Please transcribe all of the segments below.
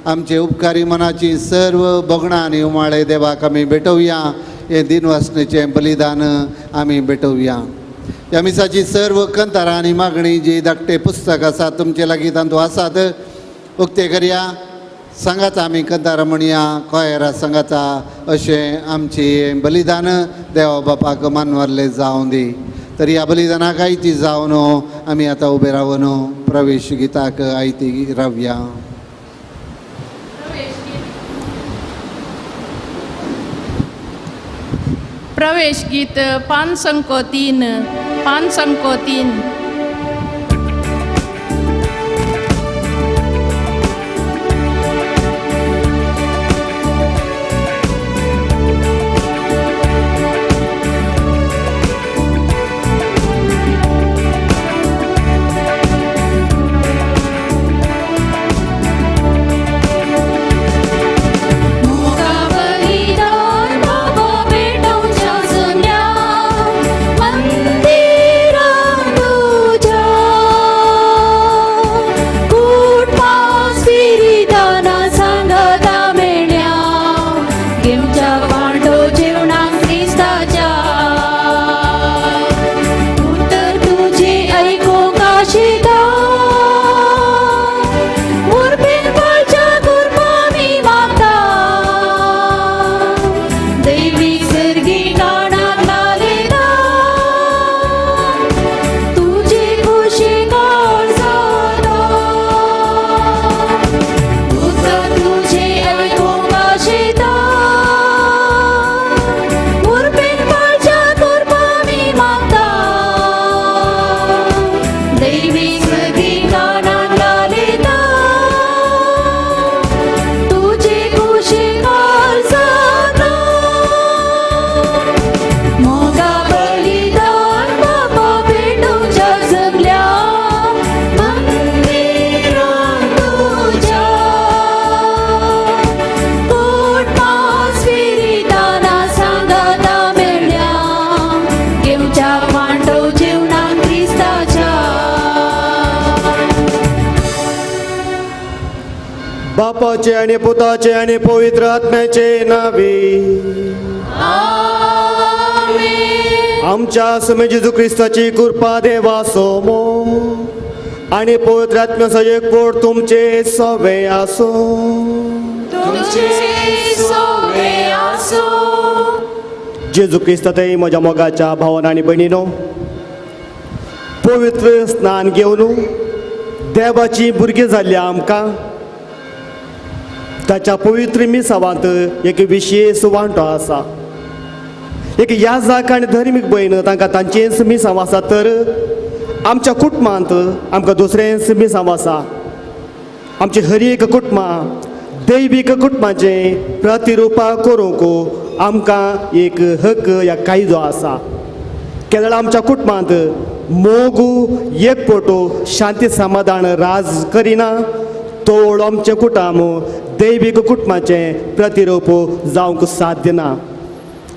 आमचे उपकारी मनाची सर्व भोगणां आनी उमाळे देवाक आमी भेटोवया. हें दिनवासनेचें बलिदान आमी भेटोवया. ह्या मिसाची सर्व कंतारां आनी मागणी जी धाकटें पुस्तक आसा तुमचे लागीं तातूंत आसात, उक्ते करया. सांगाता आमी कंतारां म्हणया, कोयरा सांगाता. अशें आमचें बलिदान देवा बापाक मानवल्लें जावं दी. तर ह्या बलिदानाक आयती जावन आमी आतां उबे रावन प्रवेश गिताक आयती रावया. प्रवेश गीत 503, 503. बापाचे आणि पुताचे आणि पवित्र आत्म्याचे नावे. आमच्या स्वामी जेजू क्रिस्ताची कृपा देवा सोमो आणि पवित्र आत्म्याचो एकवट तुमचे सवे आसो. जेजू क्रिस्तातय म्हज्या मोगाच्या भावान आनी भयणीनो, पवित्र स्नान घेवन देवाची भुरगीं जाल्ली आमकां ताच्या पवित्र मिसावांत एक विशेश वांटो आसा. एक याजक आनी धर्मीक भयण तांकां तांचेंच मिसांव आसा, तर आमच्या कुटुंबांत आमकां दुसरेंच मिसांव आसा. आमची हर एक कुटुंबां दैवीक कुटुंबाचें प्रतिरुपां करूंक आमकां एक हक्क या कायदो आसा. केदळ आमच्या कुटुंबांत मोग एकपटो शांती समाधान राज करिना तोड आमचें कुटुंब दैवीक कुटुंबाचें प्रतिरूप जावंक साध्य ना.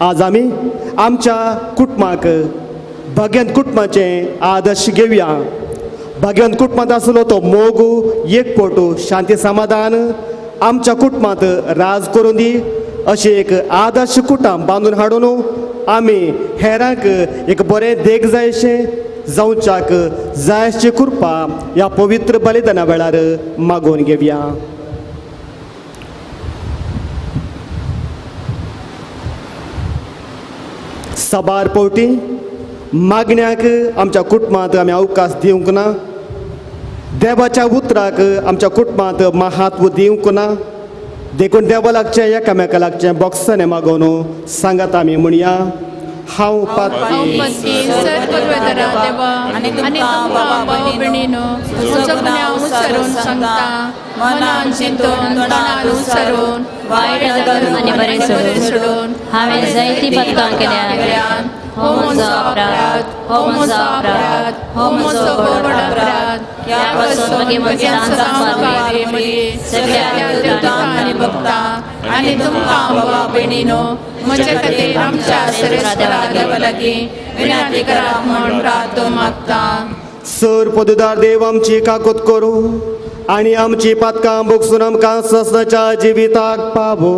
आज आमी आमच्या कुटुंबाक भाग्यांत कुटुंबाचें आदर्श घेवया. भाग्यांत कुटुंबांत आसलो तो मोग एकपटो शांती समाधान आमच्या कुटुंबांत राज करून दी अशें एक आदर्श कुटुंब बांदून हाडून आमी हेरांक एक बरें देख जायशें जावच्याक जायची कृपा ह्या पवित्र बलिदाना वेळार मागोवन घेवया. साबार पावटी मागण्याक आमच्या कुटुंबांत आमी अवकाश दिवंक ना, देवाच्या उतराक आमच्या कुटुंबांत महत्व दिवंक ना, देखून देवा लागचें एकामेका लागचें बॉक्सांनी मागोवन सांगात आमी म्हणया. हांव पाती देवा आनी तुमकां भावा भयणीनो तुमचो गुन्यांव विसरून सांगता, मनान चिंतून तोंडान विसरून वायट आनी बरें सोडून हांवें जायतीं पथकां केल्या. हो म्हजो अपराध, हो म्हजो अपराध, हो म्हजो व्हड अपराध. ह्या पासून म्हज्या संस्कारी सगळ्या देवतांक आनी भक्तांक आनी तुमकां बाबा भयणीनो म्हजे खातीर आमच्या सर्वेस्परा देवा लागीं विनंती करात म्हूण प्रार्थना मागता. सर पदुदार देव आमची काकूत करूं आनी आमची पातकां भोगसून आमकां ससनाच्या जिविताक पावो.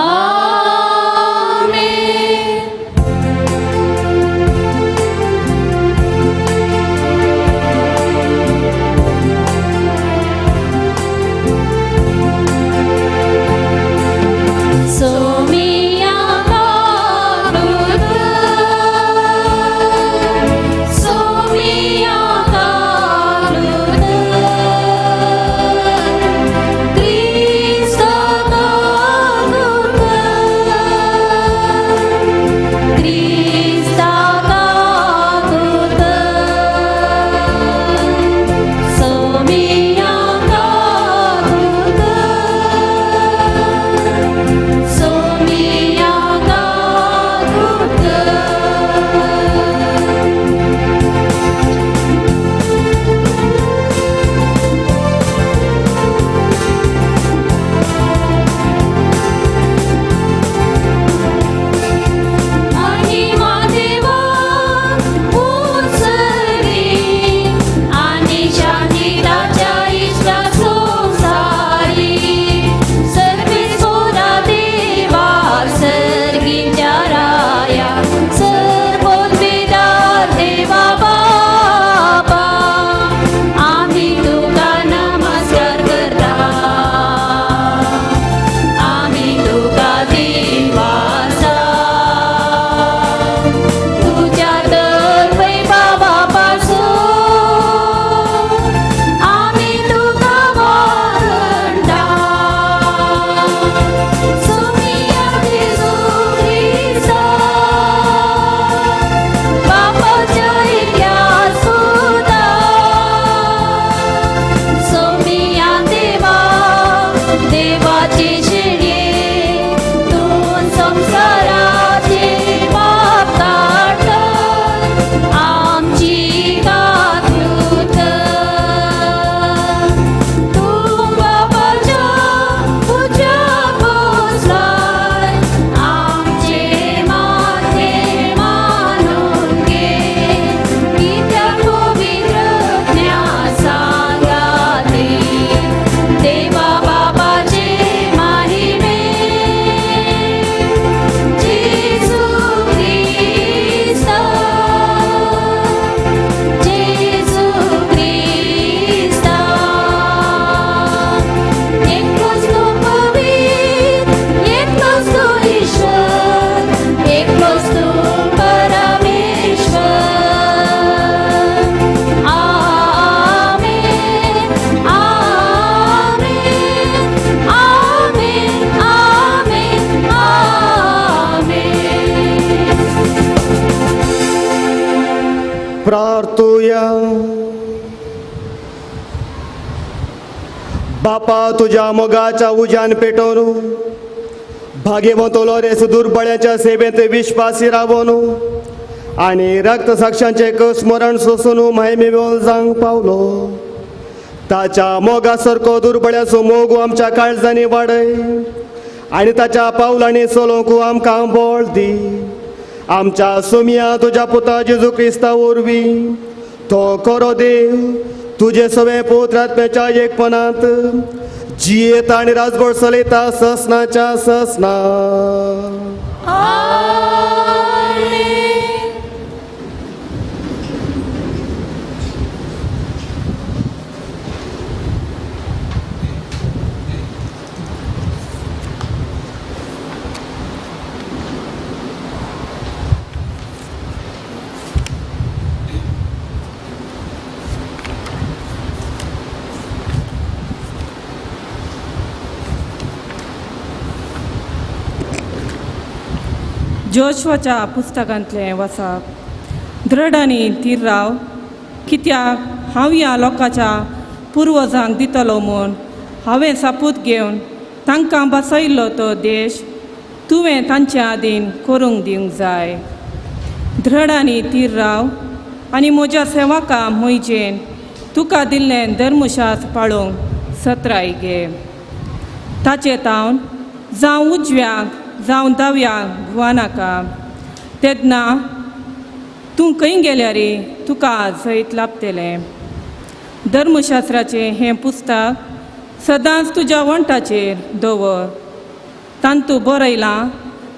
आमेन. सोमिया कालूत, सोमिया कालूत, क्रिस्ता कालूत, क्रिस्ता कालूत, सोमिया कालूत, सोमिया कालूत. महिमा देवा उंचली आनी शांती ताच्या इश्टा संवसारी. सर्वेस्पोरा देवा सर्गीच्या राया, सर्वोद्विदार देवा बापा, आमी तुका नमस्कार करता, आमी तुका दिवासा. तुज्या तर बाबा पासून आमी तुका वंदता. सोमिया जेजू क्रिस्ता, बापाच्या एक्या सुता. सोमिया देवा, देवाचे शेणये, तूं संवसाराचे पाप काडटय, आमची काकूत. तूं बापाच्या उज्याक बसलाय, आमचे माथे मानून घे. कित्याक पवित्र सांगाती, देवा बापाचे माहिमे. जेजू क्रिस्ता, जेजू क्रिस्ता, एकलोच तो पवित्र, एकलोच तो ईश्वर, एकलोच तो परमेश्वर. आमेन, आमेन, आमेन, आमेन, आमेन. प्रार्थुया. बापा, तुझ्या मोगाच्या उज्यान पेटोवन भाग्यवंत लोरेस दुर्बळ्याच्या सेवेंत विश्वासी रावोन आनी रक्त साक्षांचे स्मरण सोसून माहिमे जावंक पावलो. ताच्या मोगा सारको दुर्बळ्याचो मोग आमच्या काळजांनी वाडय आनी ताच्या पावलांनी चलोवंक आमकां बळ दी. आमच्या सोमिया तुज्या पुता जेजू क्रिस्ता वरवीं, तो खरो देव, तुजे सवे पुत्र आत्म्याच्या एकपणांत जियेता आनी राजभर चलयता ससनाच्या ससना. आमेन. जोशवाच्या पुस्तकांतलें वसाप. दृढ आनी थीर राव, कित्याक हांव ह्या लोकांच्या पुर्वजांक दितलो म्हूण हांवें सापूत घेवन तांकां बसयल्लो तो देश तुवें तांच्या आदीन करूंक दिवंक जाय. दृढ आनी थीर राव आनी म्हज्या सेवका मोयजेन तुका दिल्लें धर्मशास्त्र पाळूंक सत्राय घे. ताचे तावन जावं उजव्याक जावं दाव्याक घुंवनाका, तेन्ना तूं खंय गेल्यार तुका जैत लाभतलें. धर्मशास्त्राचें हें पुस्तक सदांच तुज्या वण्टाचेर दवर. तांतू बरयलां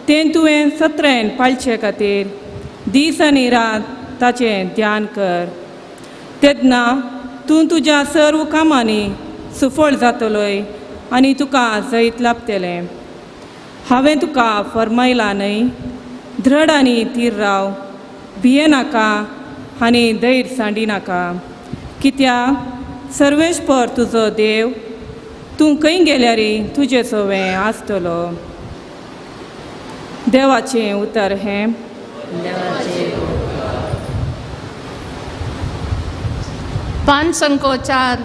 तें तुवें सत्रेन पाळचे खातीर दीस आनी रात ताचें ध्यान कर. तेन्ना तूं तुज्या सर्व कामांनी सुफळ जातलोय आनी तुका जैत लाभतलें. हांवें तुका फर्मायलां न्हय, धृड आनी थीर राव, भियेनाका आनी धैर्य सांडिनाका, कित्याक सर्वेस्पर तुजो देव तूं खंय गेल्यार तुजें सवें आसतलो. देवाचें उतर हें. पान संको 4.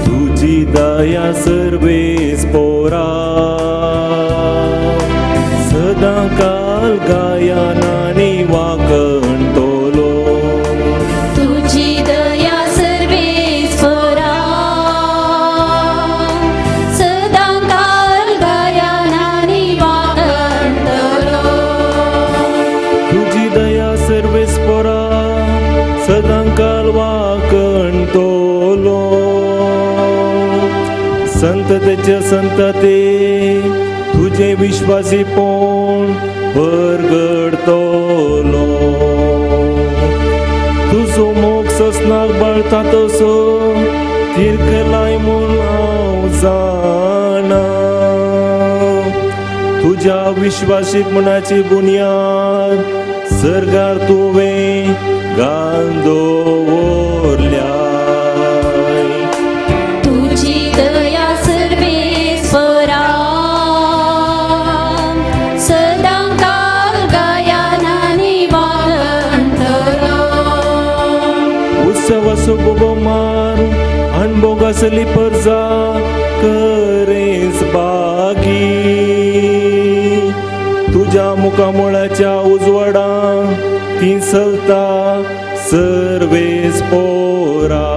तुजी दया सर्वेस पोरा सदां काल गायनानी वाकणतलो. तुजी दया सर्वेस्परा सदां काल गायनानी वाकणतलो. तुजी दया सर्वेस पोरा सदां काल वाकणतलो. संततेच्या संतते तुझे विश्वासीपण परगडतलो. तुजो मोग ससनाक बळता तसो तिरकलाय म्हूण हांव जाणा. तुज्या विश्वासीपणाची बुन्याद सर्गार तुवें घालून दवरल्या. तुजी दया सर्वेस्परा सदां काल गायनानी वाकणतलो. उत्सवाचो बोमार अणभोगासली परजा करेंच बागी. तुज्या मुखामळाच्या उजवाडान ती चलता सर्वेस पोरा.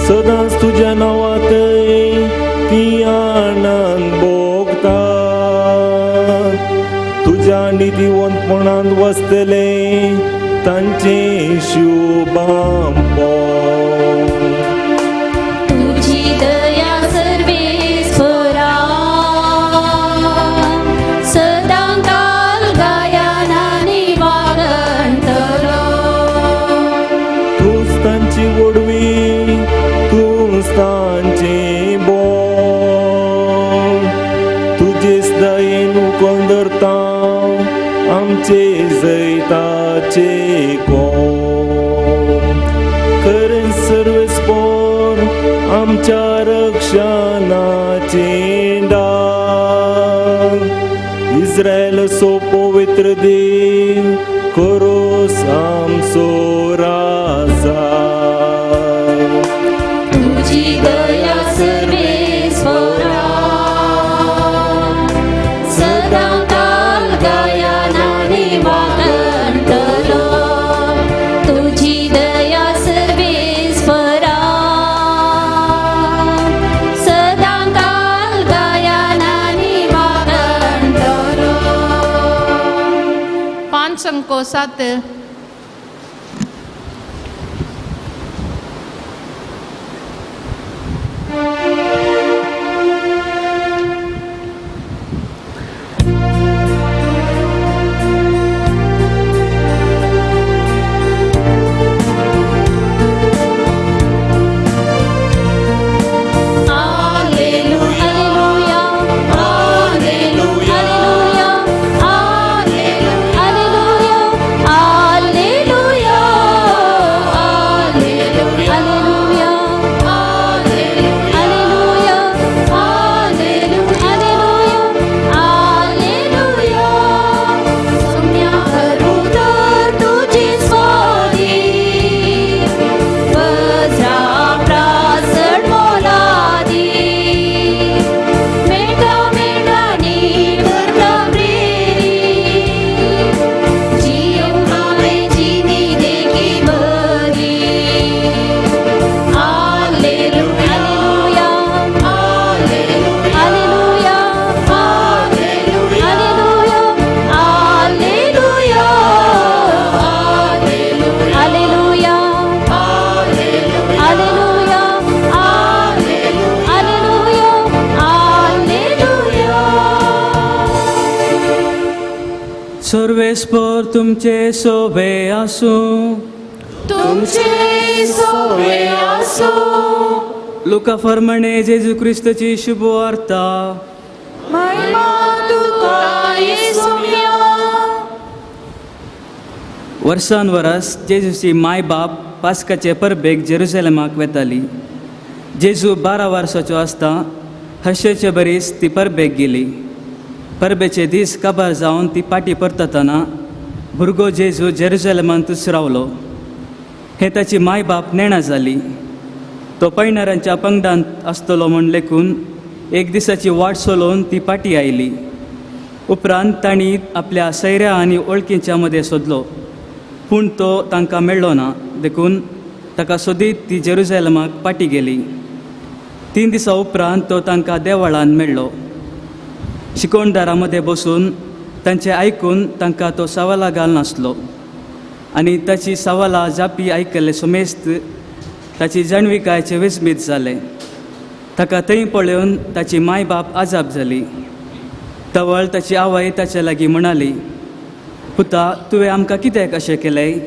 सदांच तुज्या नांवांतय ती आनंद भोगता. तुज्या नितीवंतपणान वसतले तांचें शुभांपण. तुजी दया सर्वेस्परा सदां काल गायनानी वाकणतलो. तूंच तांची व्हडवी, तूंच तांचें बळ. तुजेच दयेन उखोन धरता आमचे जैताचे कोण. खरें सर्वेस्पर आमच्या रक्षणाचे डाल. इस्रायलाचो पवित्र देव करोस आमचो राजा. तुजी दया सर्वेस्परा सदां काल गायनानी वाकणतलो. तुजी दया सर्वेस्परा सदां काल गायनानी वाकणतलो. पान संको 7. Alleluia, alleluia, alleluia, alleluia, alleluia. सर्वेस्पर तुमचे सोबे आसूं. तुमचे सोवे आसूं. लुका फर्माणे जेजू क्रिस्तची शुभवार्ता. महिमा तुका येसुम्या. वर्सान वरस जेजूची माय बाप पास्काचे परबेक जेरुसलेमाक वेताली. जेजू 12 वर्साचो आसता हर्शेचे बरीच ती परबेक गेली. परबेचे दीस काबार जावन ती पाटी परततना भुरगो जेजू जेरुसलेमांतूच रावलो. हें ताची माय बाप नेणा जाली. तो पयणारांच्या पंगडांत आसतलो म्हूण लेखून एक दिसाची वाट सोलोवन ती पाटी आयली. उपरांत तांणी आपल्या सैऱ्या आनी वळखींच्या मदें सोदलो, पूण तो तांकां मेळ्ळो ना. देखून ताका सोदीत ती जेरुसलेमाक पाटी गेली. 3 दिसां उपरांत तो तांकां देवळान मेळ्ळो. शिकोणदारां मदें बसून तांचें आयकून तांकां तो सवालां घालनासलो आनी ताची सवालां जापी आयकल्ले समेस्त ताची जाणविकायेचे विस्मीत जाले. ताका थंय पळोवन ताची माय बाप आजाप जाली. तवळ ताची आवय ताचे लागीं म्हणाली, पुता, तुवें आमकां कित्याक अशें केलें?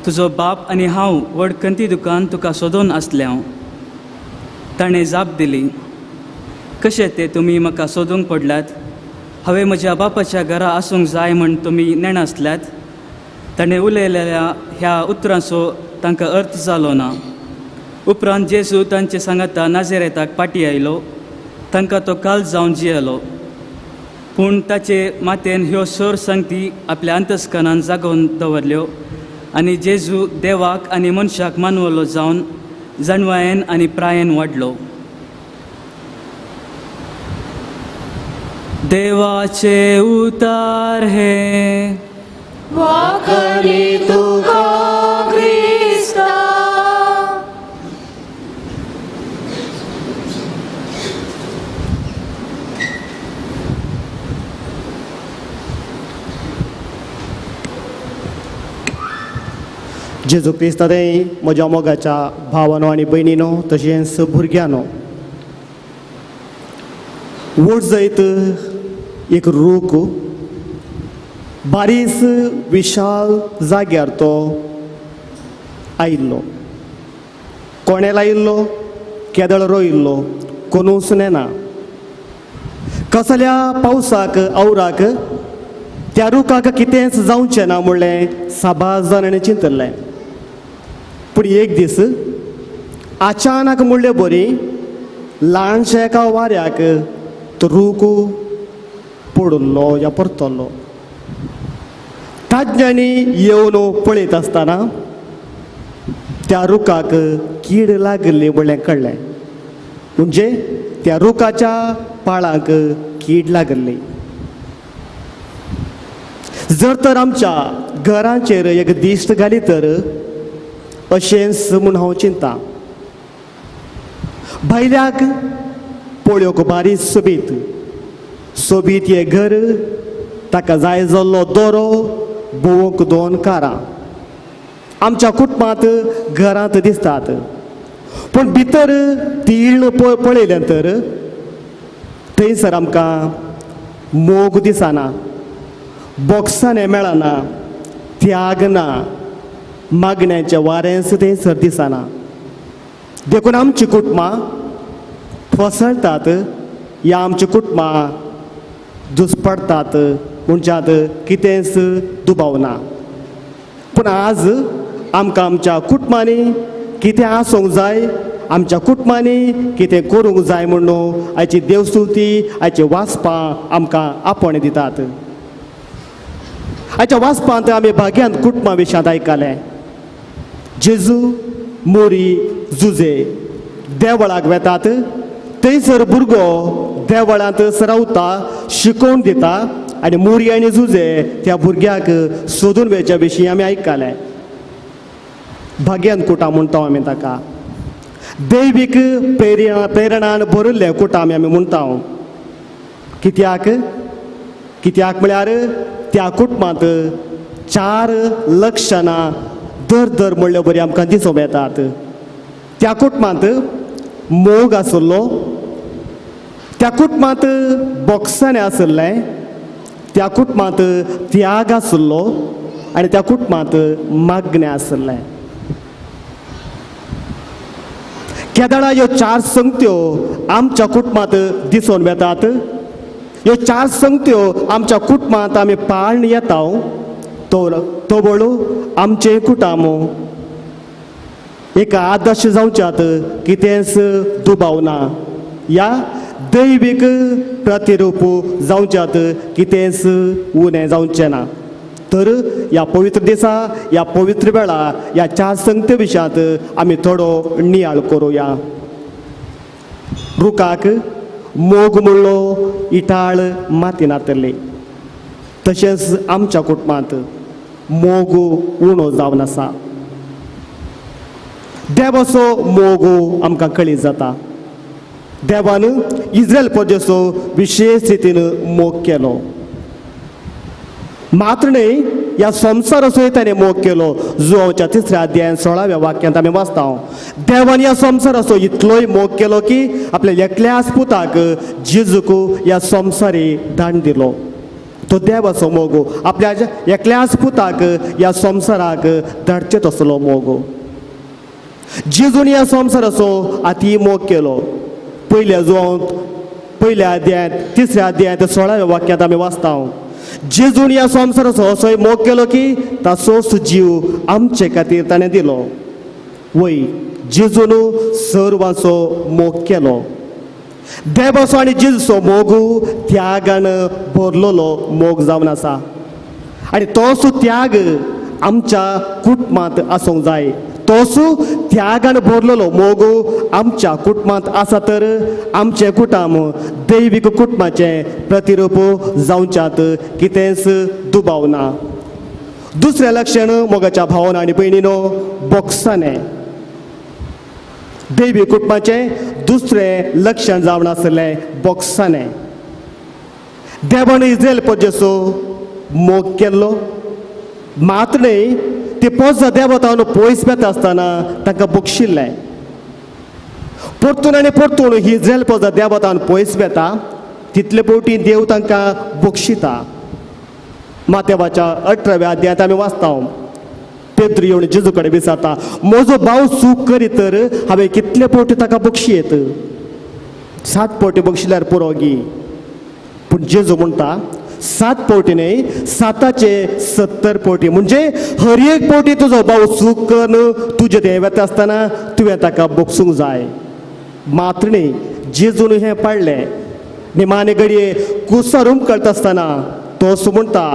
तुजो बाप आनी हांव व्हड खंती दुकान तुका सोदून आसलें हांव. ताणें जाप दिली, कशें तें तुमी म्हाका सोदूंक पडल्यात? हांवें म्हज्या बापाच्या घरा आसूंक जाय म्हूण तुमी नेणासल्यात? ताणें उलयलेल्या ह्या उतरांचो तांकां अर्थ जालो ना. उपरांत जेजू तांचे सांगाता नाजेरेताक पाटी आयलो. तांकां तो काल जावन जियेलो. पूण ताचे मातेन ह्यो सोर संगती आपल्या अंतस्कनान जागोवन दवरल्यो आनी जेजू देवाक आनी मनशाक मानवलो जावन जाणवायेन आनी प्रायेन वाडलो. देवाचे उतार हे वाखणी तुका क्रिस्ता. जेजू क्रिस्ता म्हज्या मोगाच्या भावानो आनी भयणीनो तशेंच भुरग्यांनो, वोट जैत एक रूख बारीस विशाल जाग्यार तो आयिल्लो. कोणें लायिल्लो, केदळ रोयिल्लो कोणूच नेना. कसल्या पावसाक आवराक त्या रुखाक कितेंच जावचें ना म्हणलें साबार जाणांनी चिंतल्लें. पूण एक दीस अचानक म्हणले बरी ल्हानशा एका वाऱ्याक तो रूख पडिल्लो या परतल्लो. ताज्ञांनी येवन पळयत आसतना त्या रुखाक कीड लागिल्ली म्हणलें कळ्ळें. म्हणजे त्या रुखाच्या पाळांक कीड लागिल्ली. जर तर आमच्या घरांचेर एक दिश्ट घाली तर अशेंच म्हूण हांव चिंता. भायल्याक पळोवंक बारीक सोबीत सोबीत हें घर, ताका जाय जाल्लो दोरो, भोंवंक 2 कारां आमच्या कुटुंबांत घरांत दिसतात. पूण भितर तीळ पळयलें तर थंयसर आमकां मोग दिसना, बोक्सांनी मेळना, त्याग ना, मागण्याचें वारेंच थंयसर दिसना. देखून आमची कुटुंबां फसळटात या आमची कुटुंबां दुस्पडटात म्हणच्यात कितेंच दुबाव ना. पूण आज आमकां आमच्या कुटुंबांनी कितें आसूंक जाय, आमच्या कुटुंबांनी कितें करूंक जाय म्हणून आयची देवस्तुती, आयची वाचपां आमकां आपोवणें दितात. आयच्या वाचपांत आमी भाग्यांत कुटुंबा विशयांत आयकलें. जेजू, मोरी, जुजे देवळाक वेतात. थंयसर भुरगो देवळांत रावता, शिकोवन दिता आनी मोरी आनी जुजे त्या भुरग्याक सोदून वेच्या विशीं आमी आयकलें. भाग्यान कुटां म्हणटा आमी ताका. दैवीक प्रेरणान भरिल्लें कुटां आमी म्हणटा. कित्याक? कित्याक म्हळ्यार त्या कुटुंबांत 4 लक्षणां दर दर म्हणले बरी आमकां दिसूंक येतात. त्या कुटुंबांत मोग आसलो, त्या कुटुंबांत बोक्साणें आसलें, त्या कुटुंबांत त्याग आसलो आनी त्या कुटुंबांत मागणें आसलें. केदळा ह्यो चार संगत्यो आमच्या कुटुंबांत दिसून वेतात. ह्यो चार संगत्यो आमच्या कुटुंबांत आमी पाळण येता तवळ आमचें कुटुंब एक आदर्श जावच्यात कितेंच दुबाव ना, या दैवीक प्रतिरूप जावच्यात कितेंच उणें जावचें ना. तर ह्या पवित्र दिसा, ह्या पवित्र वेळा, ह्या चार संगते विशयांत आमी थोडो नियाळ करुया. रुखाक मोग म्हणलो इटाळ माती नातली, तशेंच आमच्या कुटुंबांत मोग उणो जावन आसा. देवाचो मोग आमकां कळीत जाता. देवान इस्रायल प्रजेचो विशेश रितीन मोग केलो, मात्र न्हय ह्या संवसाराचोय ताणें मोग केलो. जुवाच्या 3 अध्यायान 16व्या वाक्यांत आमी वाचता, देवान ह्या संवसाराचो इतलोय मोग केलो की आपल्या एकल्याच पुताक जेजूक ह्या संवसारी दान दिलो. तो देवाचो मोग, आपल्या एकल्याच पुताक ह्या संवसाराक धाडचे तसलो मोग. जेजून ह्या संवसाराचो आती मोग केलो. पयल्या जुवांत 1 अध्यायांत 3 अध्यायांत 16व्या वाक्यांत आमी वाचता, जेजून ह्या संवसाराचो असोय मोग केलो की ताचोच जीव आमचे खातीर ताणें दिलो. वय, जेजून सर्वांचो मोग केलो. देवाचो आनी जेजूचो मोग त्यागान भरलेलो मोग जावन आसा आनी तोच त्याग आमच्या कुटुंबांत आसूंक जाय. तोच त्यागान भरलेलो मोग आमच्या कुटुंबांत आसा तर आमचें कुटुंब दैवीक कुटुंबाचें प्रतिरूप जावच्यात कितेंच दुबाव ना. दुसरें लक्षण मोगाच्या भावन आनी भयणीनो, बोक्साने. दैवी कुटुंबाचें दुसरें लक्षण जावन आसलें बोक्साने. देवान इस्रायल प्रजेचो मोग केल्लो, मात्र न्हय ते पोजा देवतान पयस वेता आसतना तांकां बक्षिल्लें. परतून आनी परतून ही इस्रायल पोजा देवतान पयस वेता तितले पवटी देव तांकां बक्षिता. मातेवाच्या 18व्या अध्यायांत आमी वाचता, पेद्रू येवन जेजू कडेन विचारता, म्हजो भाव चूक करीत तर हांवें कितले पवटी ताका बक्षयेत? 7 पवटी बक्षिल्यार पुरो गी. पूण जेजू म्हणटा 7 पवटी न्हय, 7चे 70 पवटी, म्हणजे हर एक पवटी तुजो भाव चूक करून तुजे थंय वेता आसतना तुवें ताका बक्षूंक जाय. मात्र न्हय, जेजून हें पाडलें. निमाणे घडये कुसार उमकळटा आसतना तो म्हणटा,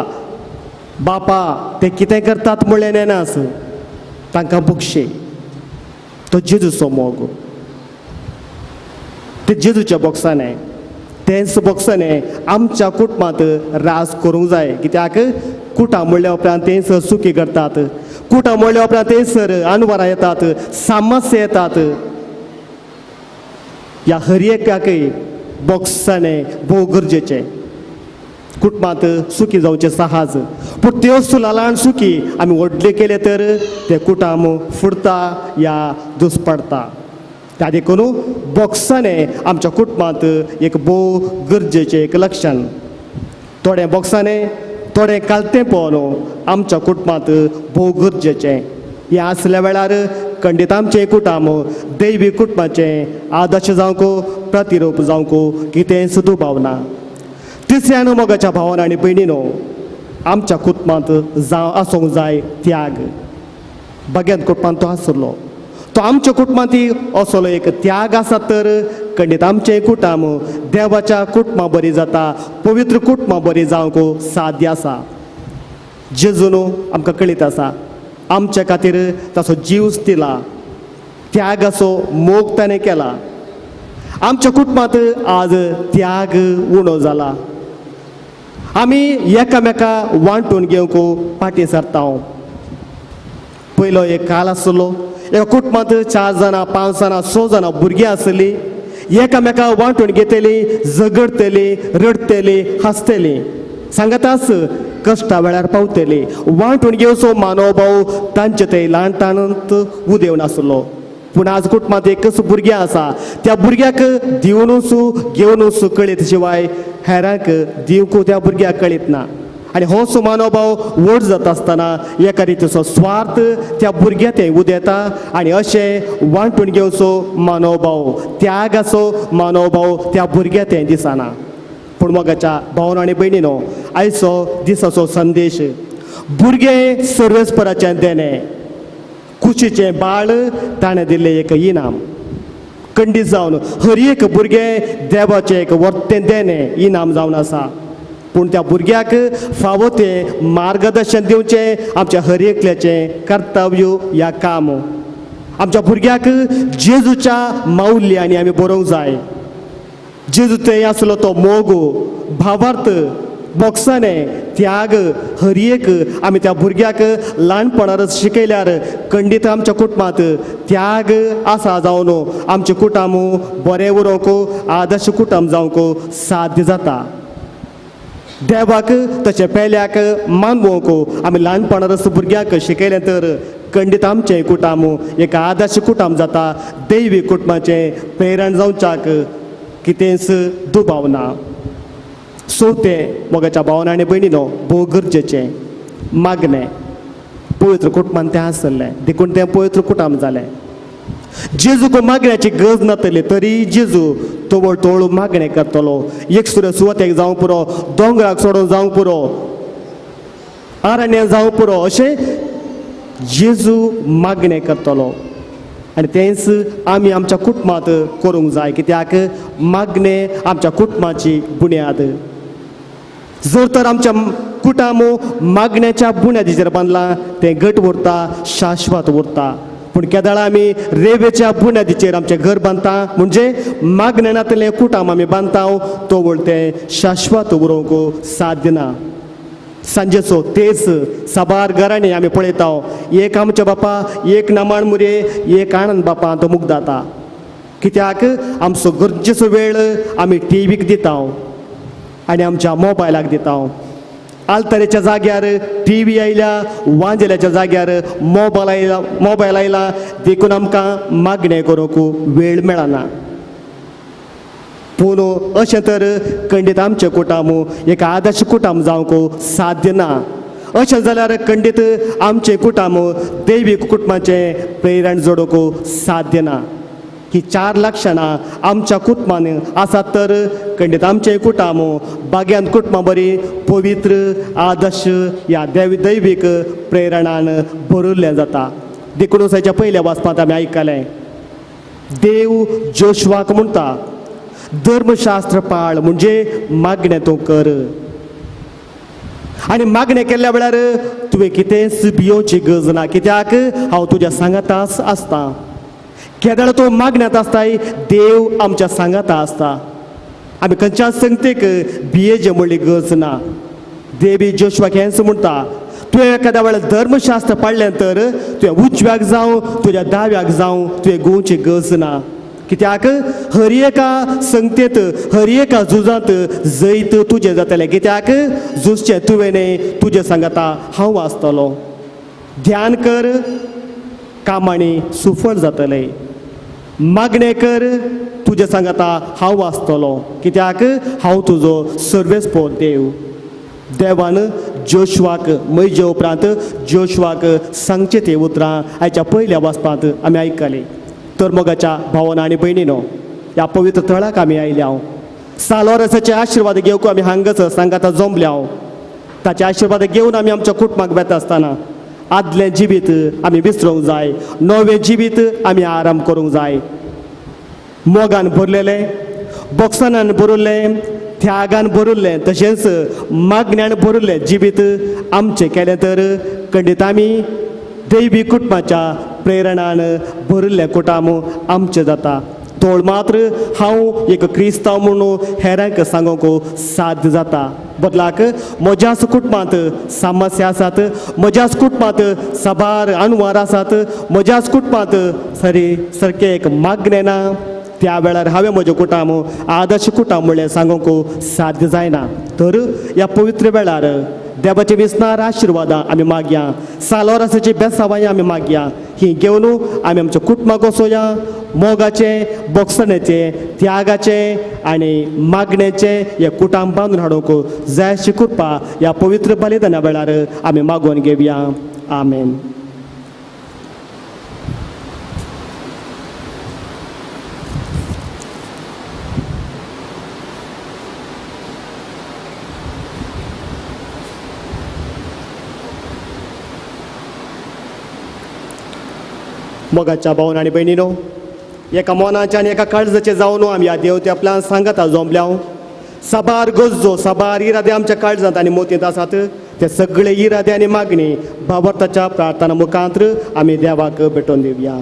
बापा ते कितें करतात म्हणलें नेनास, तांकां बक्षे. तो जेजूचो मोग, ते जेजूच्या बॉक्साने, तेंच बॉक्साने आमच्या कुटुंबांत राज करूंक जाय. कित्याक कुटां म्हणल्या उपरांत तेंसर सुकी करतात, कुटां म्हणल्या उपरांत तेंसर अनवरां येतात, समस्या येतात. ह्या हर एकाकय बॉक्साने भोव गरजेचें. कुटुंबांत सुखी जावचें सहज, पूण त्यो ल्हान सुखी आमी व्हडले केले तर ते कुटुंब फुडता या दुस्पडता. त्या देखून बॉक्साने आमच्या कुटुंबांत एक भोव गरजेचें एक लक्षण. थोडें बॉक्साने, थोडें कालतें पळोवन आमच्या कुटुंबांत भोव गरजेचें. हें आसल्या वेळार खंडीत आमचें कुटुंब दैवी कुटुंबाचें आदर्श जावंक, प्रतिरूप जावंक कितेंच दुबाव ना. तिसऱ्यान मोगाच्या भावान आनी भयणीनो, आमच्या कुटुंबांत जावं आसूंक जाय त्याग. बग्यांत कुटुंबांत तो आसलो, तो आमच्या कुटुंबांत असलो एक त्याग आसा तर खंडीत आमचें कुटुंब देवाच्या कुटुंबा बरी जाता, पवित्र कुटुंबा बरी जावंक साध्य आसा. जेजून आमकां कळीत आसा आमच्या खातीर ताचो जीव दिला, त्यागाचो मोग ताणें केला. आमच्या कुटुंबांत आज त्याग उणो जाला. आमी एकामेका वांटून घेवंक फाटीं सरता. पयलो एक काल आसलो, एका कुटुंबांत 4 जाणां, 5 जाणां, 6 जाणां भुरगीं आसलीं, एकामेका वांटून घेतलीं, झगडतलीं, रडटलीं, हांसतलीं, सांगताच कश्टा वेळार पावतलीं. वांटून घेवचो मानवभाव तांचे थंय ल्हानपणांत उदेवन आसलो. पूण आज कुटुंबांत एकच भुरगें आसा, त्या भुरग्याक दिवनूच घेवनूच कळीत शिवाय हेरांक दिवंक त्या भुरग्याक कळीत ना. आनी हो सुमानोभाव व्हड जाता आसतना एका रितीचो स्वार्थ त्या भुरग्या ते उदेता आनी अशें वांटून घेवचो मानोभाव, त्यागाचो मानोभाव त्या भुरग्या ते दिसना. पूण मोगाच्या भावन आनी भयणीनो, आयचो दिसाचो संदेश, भुरगें सर्वेस्पराचें देणें, कुशीचें बाळ ताणें दिल्लें एक इनाम. कंडीत जावन हर एक भुरगें देवाचें एक वर्तें देणें इनाम जावन आसा. पूण त्या भुरग्याक फावो तें मार्गदर्शन दिवचें आमच्या हर एकल्याचें कर्तव्य ह्या काम. आमच्या भुरग्याक जेजूच्या माउल्यांनी आमी बरोवंक जाय. जेजू थंय आसलो तो मोग, भावार्थ, बोगसाणें, त्याग हर एक आमी त्या भुरग्याक ल्हानपणारच शिकयल्यार खंडीत आमच्या कुटुंबांत त्याग आसा जावन आमचें कुटुंब बरें उरोवंक, आदर्श कुटुंब जावंक साध्य जाता. देवाक तशें पेल्याक मानवंक आमी ल्हानपणारच भुरग्यांक शिकयलें तर खंडीत आमचें कुटुंब एक आदर्श कुटुंब जाता. दैवी कुटुंबाचें प्रेरण जावच्याक कितेंच दुबाव ना. चवथें मोगाच्या भावान आनी भयणीनो, भोव गरजेचें मागणें. पवित्र कुटुंबान तें आसलें देखून तें पवित्र कुटुंब जालें. जेजूक मागण्याची गरज नातली तरी जेजू तवळ तवळ मागणें करतलो. एक सुरे सुवातेक जावंक पुरो, दोंगराक सोडून जावंक पुरो, आरण्यान जावंक पुरो, अशें जेजू मागणें करतलो. आनी तेंच आमी आमच्या कुटुंबांत करूंक जाय, कित्याक मागणें आमच्या कुटुंबाची बुन्याद. जर तर आमच्या कुटुंब मागण्याच्या बुन्यादीचेर बांदलां तें घट उरता, शाश्वत उरता. पूण केदळा आमी रेवेच्या बुन्यादीचेर आमचें घर बांदता, म्हणजे मागणें नातलें कुटुंब आमी बांदता, तवळ तें शाश्वत उरोवंक साध्य ना. सांजेचो तेच साबार घरांनी आमी पळयता, एक आमच्या बापा, एक नामाण मुरे, एक आनंद बापा तो मुगदाता. कित्याक आमचो गरजेचो वेळ आमी टिवीक दिता आनी आमच्या मोबायलाक दिता. आल्तरेच्या जाग्यार टिवी आयल्या, वांजेल्याच्या जाग्यार मोबायल आयला, मोबायल आयला, देखून आमकां मागणें करूंक वेळ मेळना. पूण अशें तर खंडीत आमचें कुटुंब एक आदर्श कुटुंब जावंक साध्य ना. अशें जाल्यार खंडीत आमचें कुटुंब दैवीक कुटुंबाचें प्रेरण जोडूंक साध्य ना. ही चार लक्षणां आमच्या कुटुंबान आसात तर खंडीत आमचें कुटुंब बाग्यान कुटुंबां बरी पवित्र आदर्श ह्या दैवीक प्रेरणान भरिल्लें जाता. देखून हाच्या पयल्या वाचपांत आमी आयकलें, देव जोशवाक म्हणटा धर्मशास्त्र पाळ, म्हणजे मागणें तूं कर. आनी मागणें केल्ल्या वेळार तुवें कितेंच भियोवची गरज ना, कित्याक हांव तुज्या सांगाताच आसता. केदळ तूं मागण्यांत आसताय, देव आमच्या सांगाता आसता. आमी खंयच्याच संगतीक भियेचें म्हणली गरज ना. देवी जोशवाक हेंच म्हणटा, तुवें एखाद्या वेळार धर्मशास्त्र पाळ्ळें तर तुवें उजव्याक जावं तुज्या दाव्याक जावं तुवें गोवची गरज ना, कित्याक हर एका संगतेंत हर एका झुजांत जैत तुजें जातलें, कित्याक झुजचें तुवें न्ही, तुजें सांगाता हांव आसतलो. ध्यान कर, कामांनी सुफळ जातलें. मागणें कर, तुजें सांगाता हांव आसतलो, कित्याक हांव तुजो सर्वेस्पोर देव. देवान जोशवाक मैजे उपरांत जोशवाक सांगचें ते उतरां आयच्या पयल्या वाचपांत आमी आयकलीं. तर मोगाच्या भावना आनी भयणीनो, ह्या पवित्र थळाक आमी आयल्या, सालोरसाचे आशिर्वाद घेवंक आमी हांगाच सांगाता जमल्या. ताचे आशिर्वाद घेवन आमी आमच्या कुटुंबाक वेता आसतना आदलें जिवीत आमी विसरूंक जाय, नवें जिवीत आमी आराम करूंक जाय. मोगान भरलेलें, बोक्सानान भरिल्लें, त्यागान भरिल्लें, तशेंच मागण्यान भरिल्लें जिवीत आमचें केलें तर खंडीत आमी दैवी कुटुंबाच्या प्रेरणान भरिल्लें कुटुंब आमचें जाता. तोळ मात्र हांव एक क्रिस्तांव म्हणून हेरांक सांगूंक साध्य जाता. बदलाक म्हज्याच कुटुंबांत समस्या आसात, म्हज्याच कुटुंबांत साबार अनवार आसात, म्हज्याच कुटुंबांत सरी सारकें एक मागणें ना, त्या वेळार हांवें म्हजें कुटुंब आदर्श कुटुंब म्हणलें सांगूंक साध्य जायना. तर ह्या पवित्र वेळार देवाचे विसनार आशिर्वादां आमी मागया, सालोरासाची बेसावाय आमी मागया. ही घेवन आमी आमच्या कुटुंबाक वचोया, मोगाचे, बोगसण्याचे, त्यागाचे आनी मागण्याचे हे कुटाम बांदून हाडूंक जाय अशी कृपा ह्या पवित्र बलिदाना वेळार आमी मागोवन घेवया. आमेन. मोगाच्या भावन आनी भयणीनो, एका मनाचे आनी एका काळजाचे जावन आमी ह्या देवते आपल्यान सांगता जमल्या. साबार गरजो, साबार इरादे आमच्या काळजांत आनी मोतींत आसात. ते सगळे इरादे आनी मागणी भावार्थाच्या प्रार्थना मुखांत आमी देवाक भेटोवन दिवया.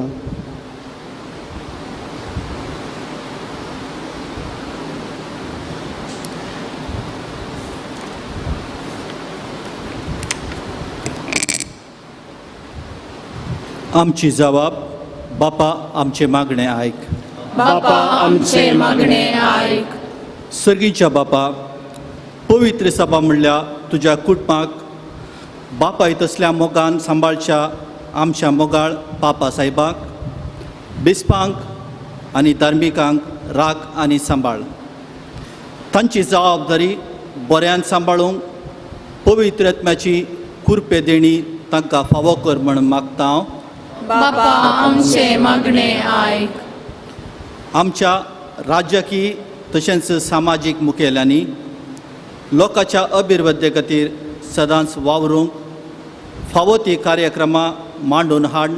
आमची जबाब बापा आमचे मागणे आयक. बापा आमचे मागणे आयक. सर्गीच्या बापा, पवित्र सभा म्हणल्यार तुज्या कुटुंबाक बापाय तसल्या मोगान सांबाळच्या आमच्या मोगाळ पापा साहेबाक, बिस्पांक आनी धार्मिकांक राख आनी सांबाळ. तांची जबाबदारी बऱ्यान सांबाळूंक पवित्र आत्म्याची कुरपे देणी तांकां फावो कर म्हण मागता हांव. बापा आमचे मागणे आयक. आमच्या राज्यकीय तशेंच सामाजीक मुखेल्यांनी लोकांच्या अभिवृद्धी खातीर सदांच वावरूंक फावो ती कार्यक्रमां मांडून हाड,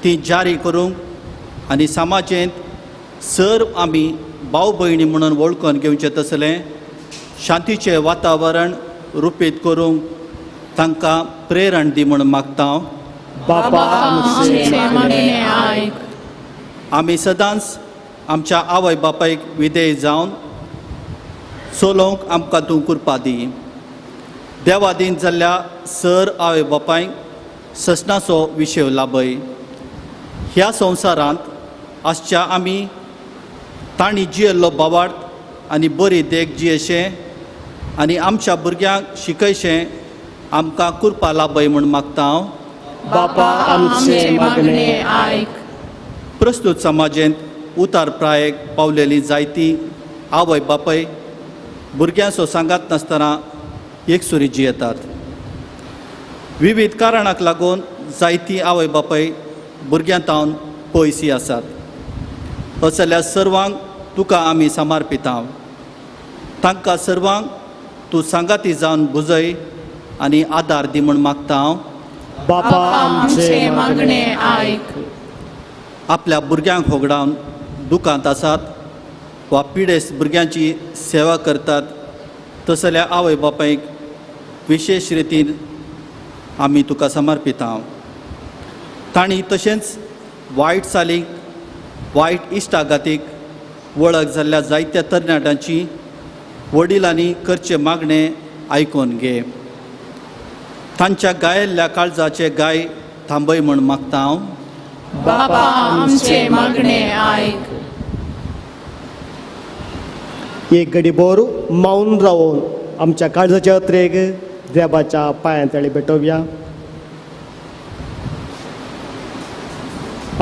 ती जारी करूंक आनी समाजेंत सर्व आमी भाव भयणी म्हणून वळखून घेवचें तसलें शांतीचें वातावरण रुपीत करूंक तांकां प्रेरण दी म्हूण मागता हांव. बापा आमचे मागणे आयक. आमी सदांच आमच्या आवय बापायक विधेय जावन चलोवंक आमकां तूं कृपा दी. देवादीन जाल्ल्या सर आवय बापायक ससनाचो विशय लाभय. ह्या संवसारांत आसच्या आमी तांणी जियेल्लो बावार्थ आनी बरी देख जियेशें आनी आमच्या भुरग्यांक शिकयशें आमकां कृपा लाभय म्हूण मागता हांव. बापा आमचे मागणे आयक. प्रस्तूत समाजेंत उतार प्रायेक पावलेली जायती आवय बापाय भुरग्यांचो सांगात नासतना एकसुरी जियेतात. विविध कारणाक लागून जायती आवय बापाय भुरग्यां तावन पयसी आसात. असल्या सर्वांक तुका आमी समर्पिता. तांकां सर्वांक तूं सांगाती जावन भुजय आनी आदार दी म्हूण मागता हांव. बापा आमचे मागणे आयक. आपल्या भुरग्यांक होगडावन दुकांत आसात वा पिडेस्त भुरग्यांची सेवा करतात तसल्या आवय बापायक विशेश रितीन आमी तुका समर्पिता. तांणी तशेंच वायट चालीक, वायट इश्टागातीक वळख जाल्ल्या जायत्या तरणाट्यांची वडिलांनी करचे मागणे आयकून घे. तांच्या गायल्ल्या काळजाचे गाय थांबय म्हूण मागता हांव. बापा आमचे मागणे आयक. एक घडी बोर मावन रावन आमच्या काळजाच्या अत्रेक देवाच्या पांयां तळी भेटोवया.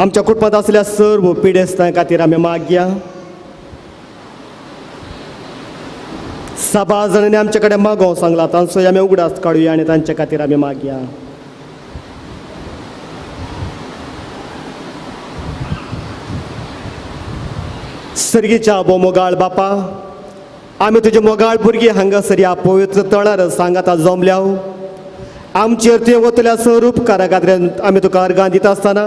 आमच्या कुटुंबांत आसल्या सर्व पिडेस्तां खातीर आमी मागया. साबार जाणांनी आमचे कडेन मागोवंक सांगला, तांचो आमी उगडास काडुया आनी तांचे खातीर आमी मागया. सर्गीच्या भो मोगाळ बापा, आमी तुजे मोगाळ भुरगीं हांगासर ह्या पवित्र तळार सांगाता जमल्या. आमचेर तुवें वतल्या सर उपकारा खातीर आमी तुका अर्गां दिता आसतना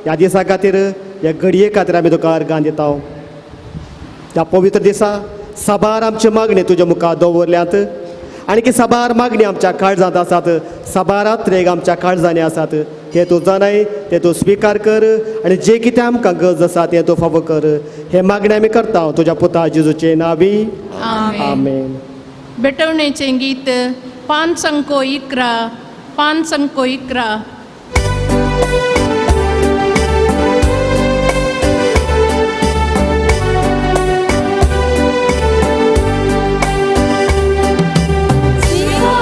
ह्या दिसा खातीर, ह्या घडये खातीर आमी तुका अर्गां दिता. ह्या पवित्र दिसा साबार आमची मागणी तुज्या मुखार दवरल्यात आनी की साबार मागणी आमच्या काळजांत आसात, साबार आत्रेग आमच्या काळजांनी आसात. ते तूं जाणाय, ते तूं स्विकार कर आनी जे कितें आमकां गरज आसा तें तूं फावो कर. हे मागणें आमी करता तुज्या पुता जेजूचे नांवी. आमेन. भेटवणेचें गीत 511, 511. Sigo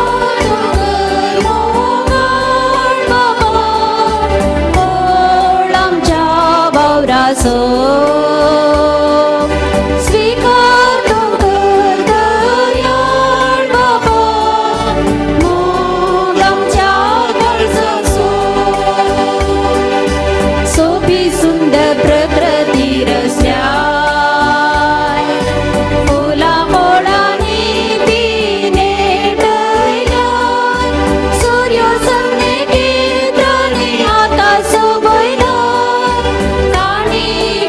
वावराचो स्वीकार तूं कर दयाळ बाबा मोग आमच्या काळजाचो सोबी सुंदर प्रकृती रस्त्याय फुलां मोडांनी ती नेटयल्या सूर्य सन्ने केत्रांनी आतां सोबयला तांणी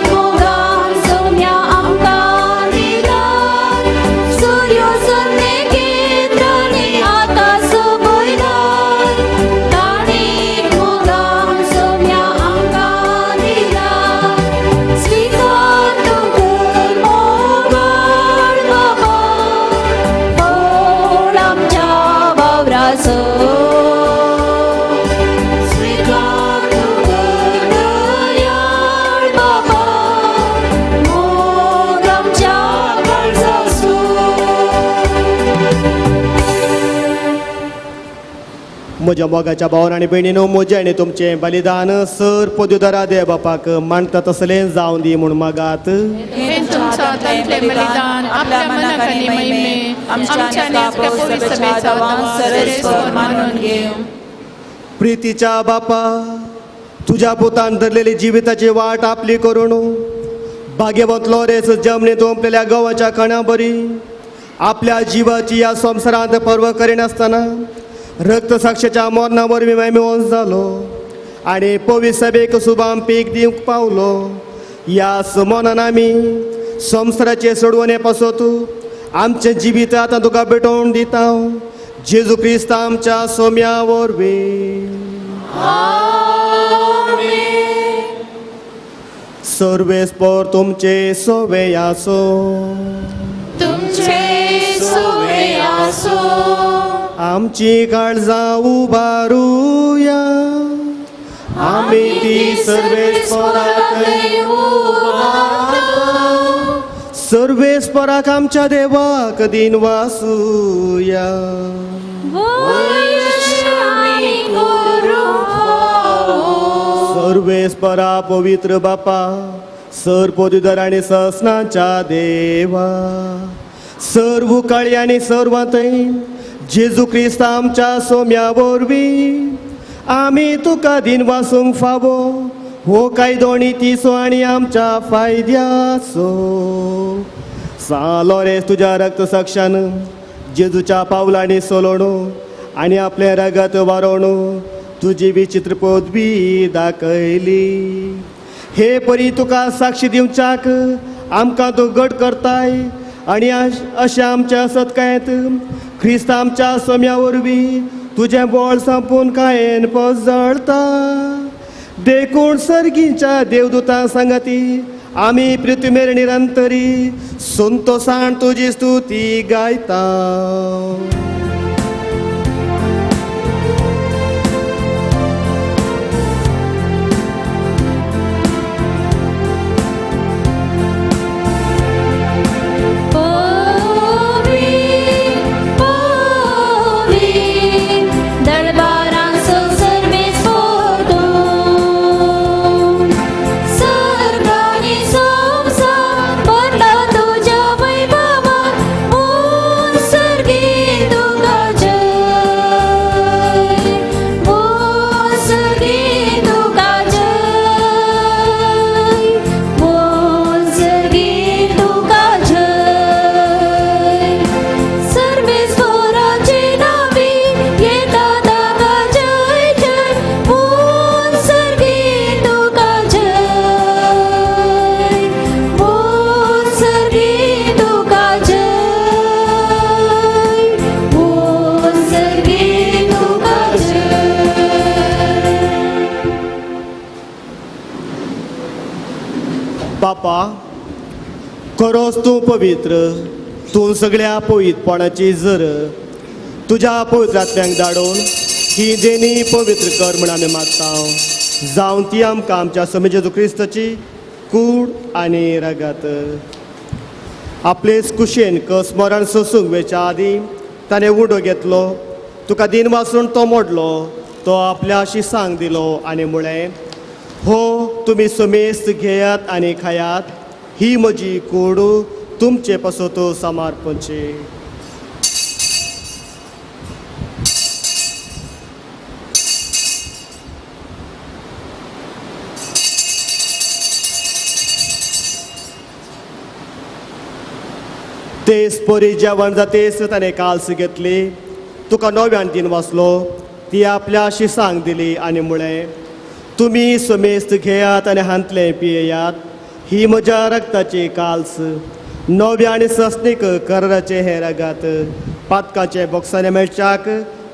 मोगान सोम्या आमकां दिला सूर्य सन्ने केत्रांनी आतां सोबयला तांणी मोगान सोम्या आमकां दिला स्वीकार तूं कर मोगाळ बाबा कोण आमच्या वावराचो स्वीकार तूं कर दयाळ बाबा मोग आमच्या काळजाचो. म्हज्या मोगाच्या भावान आनी भयणीनो, म्हजें आनी तुमचें बलिदान सर पदुदरा देव बापाक मानता तसलें जावं दी म्हूण मागात. हे तुमच्या हातांतलें बलिदान आपल्या मनाक आनी महिमे आमच्या आनी आपल्या पवित्र सभेचा दावा सरस्वर मानून घेवं. प्रितीच्या बापा, तुज्या पुतान धरलेली जिविताची वाट आपली करून भाग्यवंत लोरेस जमनीत ओंपलेल्या गंवाच्या कणा बरी आपल्या जिवाची ह्या संवसारांत पर्व करिनासतना रक्तसाक्षेच्या मरणा वरवीं मेवोन जालो आनी पवित्र सभेक सुबाम पीक दिवंक पावलो. ह्या सुमनान आमी संवसाराचे सोडवणे पासत आमचें जिवीत आतां तुका भेटोवन दिता, जेजू क्रिस्त आमच्या सोम्या वरवीं. सर्वेस्पर तुमचे सोवे आसो. तुमचे सोवे आसो. आमची काळजां उबारुया, आमी ती सर्वेस्पराक सर्वेस्पराक आमच्या देवाक दिन वासुया. सर्वेस्परा पवित्र बापा, सर पदुदर आनी ससनाच्या देवा, सर्व काळी आनी सर्वांतय जेजू क्रिस्त आमच्या सोम्या वरवीं आमी तुका दिन वासूंक फावो हो कायदो आनी तिसो आनी आमच्या फायद्याचो. सा लोरेस तुज्या रक्त साक्षान जेजूच्या पावलांनी सोलोणो आनी आपलें रगत वारोणो तुजी विचित्र पदवी दाखयली. हे परी तुका साक्षी दिवच्याक आमकां तूं घट करताय आनी अशें आमच्या सत्कायत क्रिस्त आमच्या सोम्या वरवीं तुजें बळ संपून कायन पजळता. देखून सर्गीच्या देवदूतां सांगाती आमी पृथ्वीमेर निरंतरी संतोसान तुजी स्तुती गायता. बापा, खरोच तूं पवित्र, तूं सगळ्या पवित्रपणाची जर तुज्या पवित्रांतल्यांक धाडून ही देणी पवित्र कर म्हण आमी मागता, जावन ती आमकां आमच्या स्वामी जेजू क्रिस्ताची कूड आनी रगत. आपलेच कुशेन स्मरण सोसूंक वेच्या आदीं ताणें उडो घेतलो, तुका दिन वाचून तो मोडलो, तो आपल्या शिसांक दिलो आनी म्हळें, हो तुमी सुमेस्त घेयात आनी खायात, ही म्हजी कूड तुमचे पासत समर्पणची. तेच परी जेवण जातेच ताणें काल्स घेतली, तुका नव्यान दिन वाचलो, ती आपल्या शिसांक दिली आनी म्हळें, तुमी समेस्त घेयात आनी हांतलें पियेयात, ही म्हज्या रक्ताची काल्स, नव्या आनी सस्नीक कराराचें हें रगात, पातकाचें बोक्साने मेळच्याक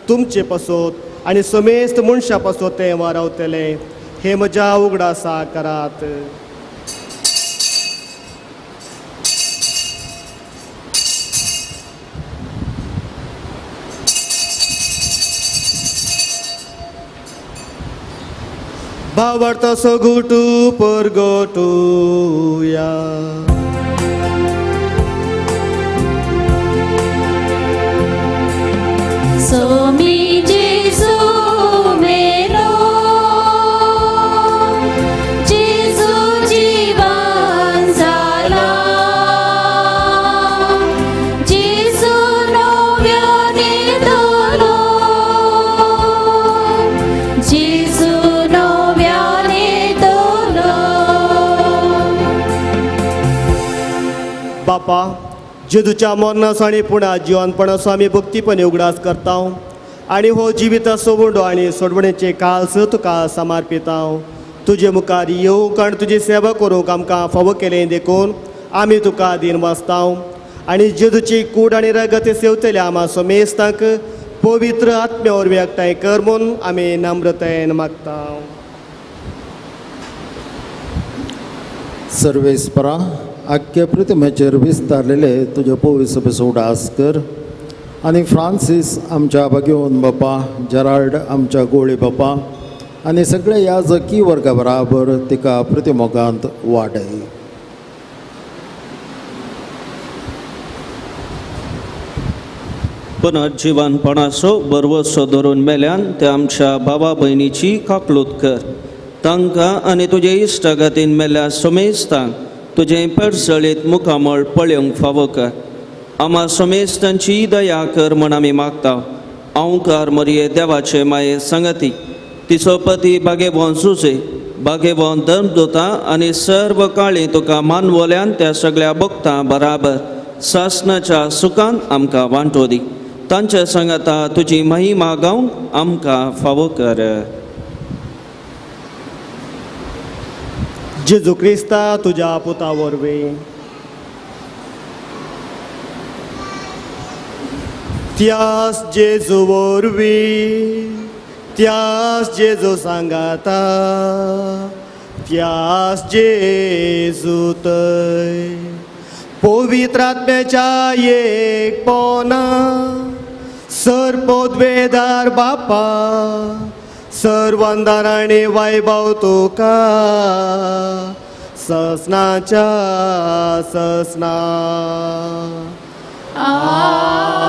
तुमचे पासत आनी समेस्त मनशां पासत तें वारावतलें, हें म्हज्या उगडासा करात. भावार्थाचो गुटू परगटुया. सोमी जेजू मेरो, जेजू जीवन जाला, जेजू नव्याने दिलो, जेजू नव्याने दिलो. बापा, जेजूच्या मरणाचो आनी पुणा जिवनपणाचो आमी भक्तीपणे उगडास करता आनी हो जिविताचो उंडो आनी सोडवणेचे काल्स तुका समर्पिता. तुजे मुखार येवंक आनी तुजी सेवा करूंक आमकां फावो केलें देखून आमी तुका दीन वाचता आनी जेजूची कूड आनी रगत सेवतले आमा समेस्तांक पवित्र आत्म्या वरवीं एकठांय कर म्हूण आमी नम्रतायेन मागता. सर्वेस्परा, आख्खे प्रतिमेचेर विस्तारलेले तुजे पवित्र उडास कर आनी फ्रांसीस आमच्या भाग्यवन बापा, जेराल्ड आमच्या गोळी बापा आनी सगळे ह्या जकी वर्गा बराबर तिका प्रतिमोगांत वाडय. पुनर्जिवनपणाचो बरवसो धरून मेल्यान त्या आमच्या बाबा भयणीची काकलूत कर. तांकां आनी तुजे इश्टागतीन मेल्या समेस्तांक तुजें परसळीत मुखामळ पळोवंक फावो कर. आमा समेस्तांची दया कर म्हण आमी मागता. अंवकार मरये देवाचे माये संगती तिचो पती बागेवन सुसे बागेवन धर्मदुता आनी सर्व काळी तुका मानवल्यान त्या सगळ्या भक्तां बराबर सासनाच्या सुखान आमकां वांटो दी. तांच्या सांगाता तुजी महिमा गावंक आमकां फावो कर. जेजू क्रिस्ता तुज्या पुता वरवीं. त्यास जेजू वरवीं, त्यास जेजू सांगाता, त्यास जेजू तय पवित्र आत्म्याच्या एकपणा सर्पोद्वेदार बापा सर्वंदाराणे वैभव तुका ससनाच्या ससना. आमेन.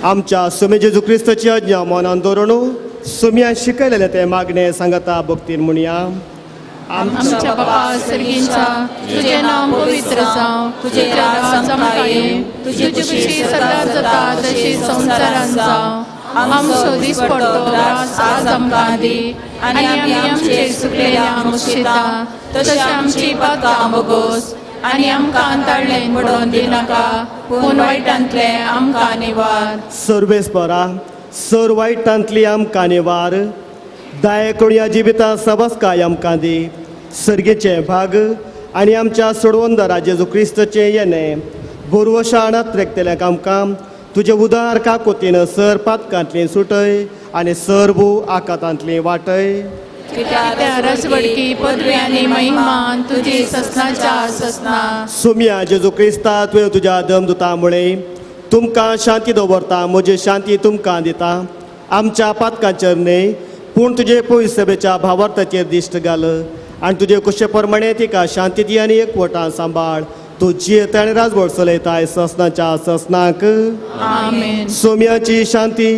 आमच्या सुमे जेजू क्रिस्ताची आज्ञा मनान दवरून सुम्या शिकयलेलें तें मागणें सांगता भक्तीन म्हणया. आमच्या बापा सर्गींच्या, तुजें नांव पवित्र जावं, तुजें राज आमकां येवं, तुजी खुशी सदां जाता तशी संवसारांत जावं. आमचो दिसपडतो ग्रास आज आमकां दी आनी आमी आमचे सुकलेल्या मुशिता तशें आमची पातकां बोगोस आनी आमकां ताळ्ळें पडोवन दिनाका, पूण वायटांतलें आमकां निवार. सर्वेस्परा, सर वायटांतली आमकां निवार, दाय करुया जिविता सबस्काय आमकां दी, सर्गेचे भाग आनी आमच्या सोडवंदरा जेजू क्रिस्ताचें येणें बोरवशाणात रेखतल्यांक आमकां तुजे उदार काकोतीन सर पातकांतली सुटय आनी सर्व आकातांतली वाटय. कित्याक रजवडकी पदवी आनी महिमा तुजी ससनाच्या ससना. सुम्या जेजू क्रिस्ता तुवें तुज्या दमदुता मुळे तुमकां शांती दवरता, म्हजी शांती तुमकां दिता. आमच्या पातकांचेर न्हय पूण तुजे पयस सभेच्या भावार्थाचेर दिश्ट घाल आनी तुजे कुशे प्रमाणे तिका शांती दी आनी एकवटान सांबाळ. तूं जियेता आनी राजवट चलयताय ससनाच्या ससनाक. आमेन. सोम्याची शांती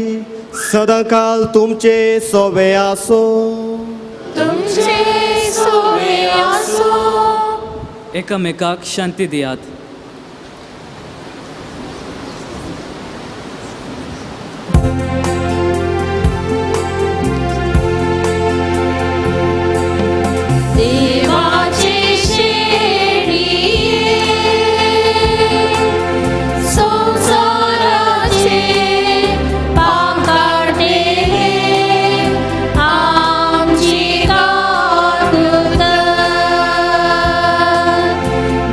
सदांकाल तुमचे सोवे आसो. तुमचे सोवे आसो. एकामेकाक शांती दियात. देवाचे शेळये संवसाराचे पाप काडटेले आमची काकूत कर.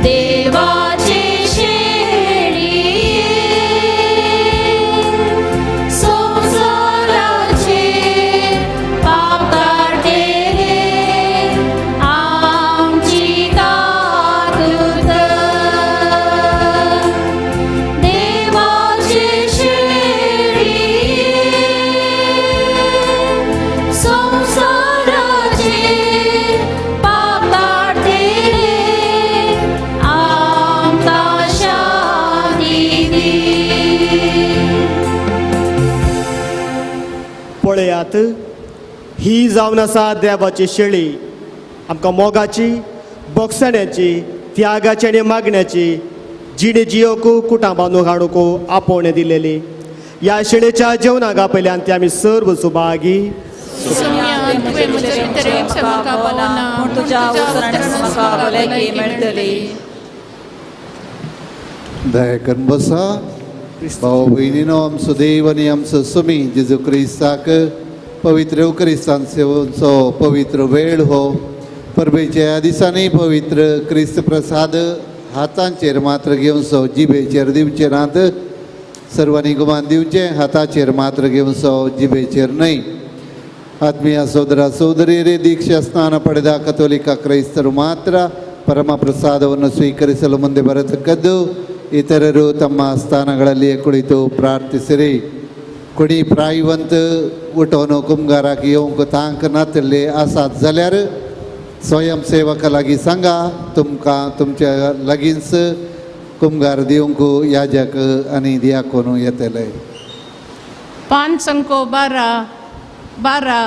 देवाचे शेळये संवसाराचे पाप काडटेले आमची काकूत कर. देवाचे शेळये संवसाराचे पाप काडटेले आमकां शांती दी. पळयात, ही जावन आसा देवाची शेळी, आमकां मोगाची, बोगसण्याची, त्यागाची आनी मागण्याची जिणे जियोक कुटां बांदून हाडूंक आपोवणें दिलेली. ह्या शेळेच्या जेवणाक आपयल्यान ती आमी सर्व सुभागी. सोम्या, तुवें म्हजे भितर म्हाका पावना, पूण तुज्या उतरांनी म्हाका भलायकी मेळटली. दया करून बसा. भाव भयणीनो, आमचो देव आनी आमचो सुमी जेजू क्रिस्ताक पवित्र क्रिस्तान सेवचो पवित्र वेळ हो. परबेच्या दिसांनी पवित्र क्रिस्त प्रसाद हातांचेर मात्र घेवचो, जिबेचेर दिवचे नात. सर्वांनी गुमान दिवचें, हाताचेर मात्र घेवचो, जिबेचेर न्हय. ಆತ್ಮೀಯ ಸೋದರ ಸೋದರಿಯರೇ, ದೀಕ್ಷಾ ಸ್ನಾನ ಪಡೆದ ಕಥೋಲಿಕ ಕ್ರೈಸ್ತರು ಮಾತ್ರ ಪರಮ ಪ್ರಸಾದವನ್ನು ಸ್ವೀಕರಿಸಲು ಮುಂದೆ ಬರತಕ್ಕದ್ದು. ಇತರರು ತಮ್ಮ ಸ್ಥಾನಗಳಲ್ಲಿಯೇ ಕುಳಿತು ಪ್ರಾರ್ಥಿಸಿರಿ. कोणी प्रायवंत उठोवन कुमगाराक येवंक तांक नातिल्ले आसात जाल्यार स्वयंसेवका लागीं सांगा, तुमकां तुमच्या लागींच कुमगार दिवंक याजक आनी दियाकोन येतले. 5 अंको 12 12.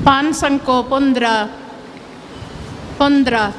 पान सांको 15 15.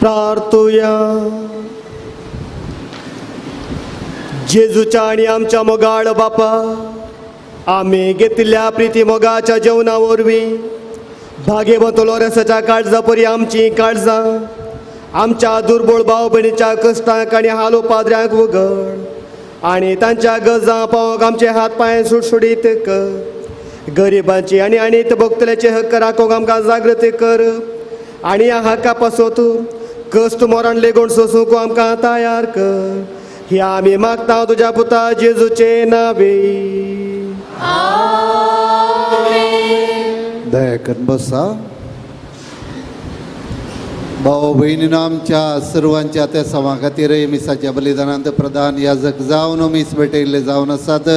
प्रार्थुया. जेजूच्या आनी आमच्या मोगाळ बापा, आमी घेतिल्ल्या प्रिती मोगाच्या जेवणा वरवीं भागेवंत लोरेसाच्या काळजा परी आमची काळजां आमच्या दुर्बळ भाव भयणीच्या कश्टांक आनी हालो पाद्र्यांक उगड आनी तांच्या गजां पावोवंक आमचे हात पांय सुडसुडीत कर. गरिबांची आनी आनी भोगतल्याचे हक्क राखूंक आमकां जागृती कर आनी ह्या हक्का पासत कश्ट मरण लेगून सोसूंक आमकां तयार कर. ह्या आमी मागता तुज्या पुता जेजूचे नावे. दया करून बसा. भाऊ भयणीनो, आमच्या सर्वांच्या त्या सवा खातीर मिसाच्या बलिदानांत प्रधान याजक जावन मीस भेटयल्ले जावन आसात.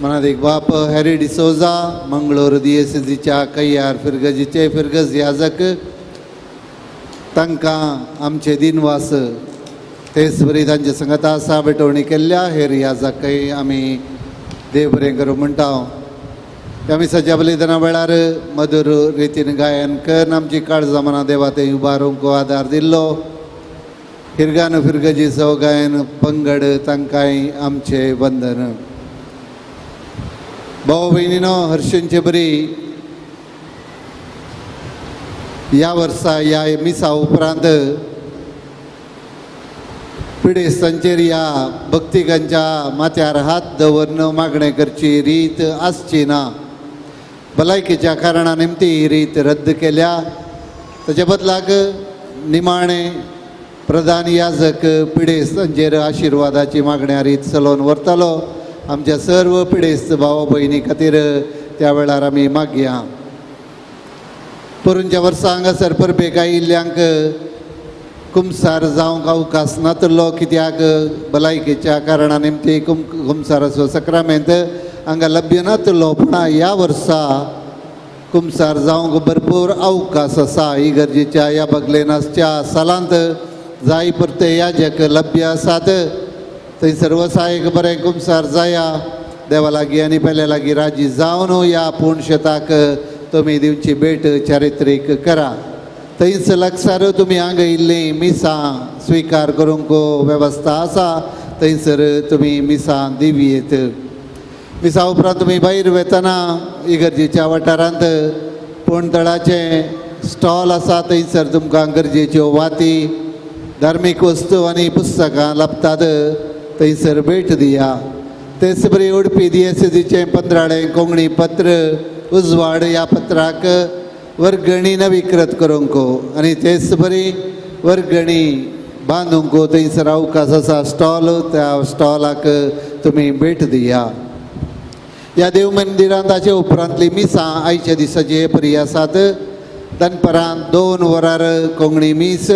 मनादीक बाप हॅरी डिसोजा, मंगळूर दियेसेजीच्या कैयार फिरगजीचे फिरगज याजक, तांकां आमचे दिनवास. तेच बरी तांचे संगता आसा भेटवणी केल्ल्या हेर याजकय आमी देव बरें करूं म्हणटा. त्या मिसाच्या बलिदाना वेळार मधुर रितीन गायन करून आमची काळजां मनां देवा ते उबारूंक आदार दिल्लो फिरगान फिरगजीचो गायन पंगड तांकांय आमचें वंदन. भाव भयणीनो, हर्षणचे बरी ह्या वर्सा ह्या मिसा उपरांत पिडेस्तांचेर ह्या भक्तिकांच्या माथ्यार हात दवरून मागणें करची रीत आसची ना. भलायकेच्या कारणा निमती ही रीत रद्द केल्या. ताचे बदलाक निमाणें प्रधान याजक पिडेस्तांचेर आशिर्वादाची मागण्या रीत चलोवन व्हरतालो. आमच्या सर्व पिडेस्त भाव भयणी खातीर त्या वेळार आमी मागया. पोरूंच्या वर्सा हांगासर परबेक आयिल्ल्यांक कुमसार जावंक अवकाश नातलो, कित्याक भलायकेच्या कारणा निमती कुमसाराचो सक्रामेंत हांगा लभ्य नातलो. पूण ह्या वर्सा कुमसार जावंक भरपूर अवकाश आसा. ही गरजेच्या ह्या बगलेन आसच्या सालांत जाय परते याजक लभ्य आसात. थंय सर्व सहायक बरें कुमसार जाया. देवा लागीं आनी पेल्या लागीं राजी जावन ह्या पूण शेताक तुमी दिवची भेट चारित्रीक करा. थंयच लागसार तुमी हांगा इल्लीं मिसां स्विकार करूंक वेवस्था आसा, थंयसर तुमी मिसां दिवयेत. मिसा उपरांत तुमी भायर वेतना इगर्जेच्या वाठारांत पूण तळाचें स्टॉल आसा, थंयसर तुमकां गरजेच्यो वाती, धार्मीक वस्तू आनी पुस्तकां लाभतात. थंयसर भेट दिया. तेच बरी उडपी दियेसेजीचें पंद्राळें कोंकणी पत्र उजवाड ह्या पत्राक वर्गणी नवीकृत करूंक आनी तेच बरी वर्गणी बांदूंक थंयसर अवकाश आसा स्टॉल, त्या स्टॉलाक तुमी भेट दिया. ह्या देव मंदिरांत ताचे उपरांतली मिसां आयच्या दिसाची परी आसात. दनपरां 2 वरार कोंकणी मीस,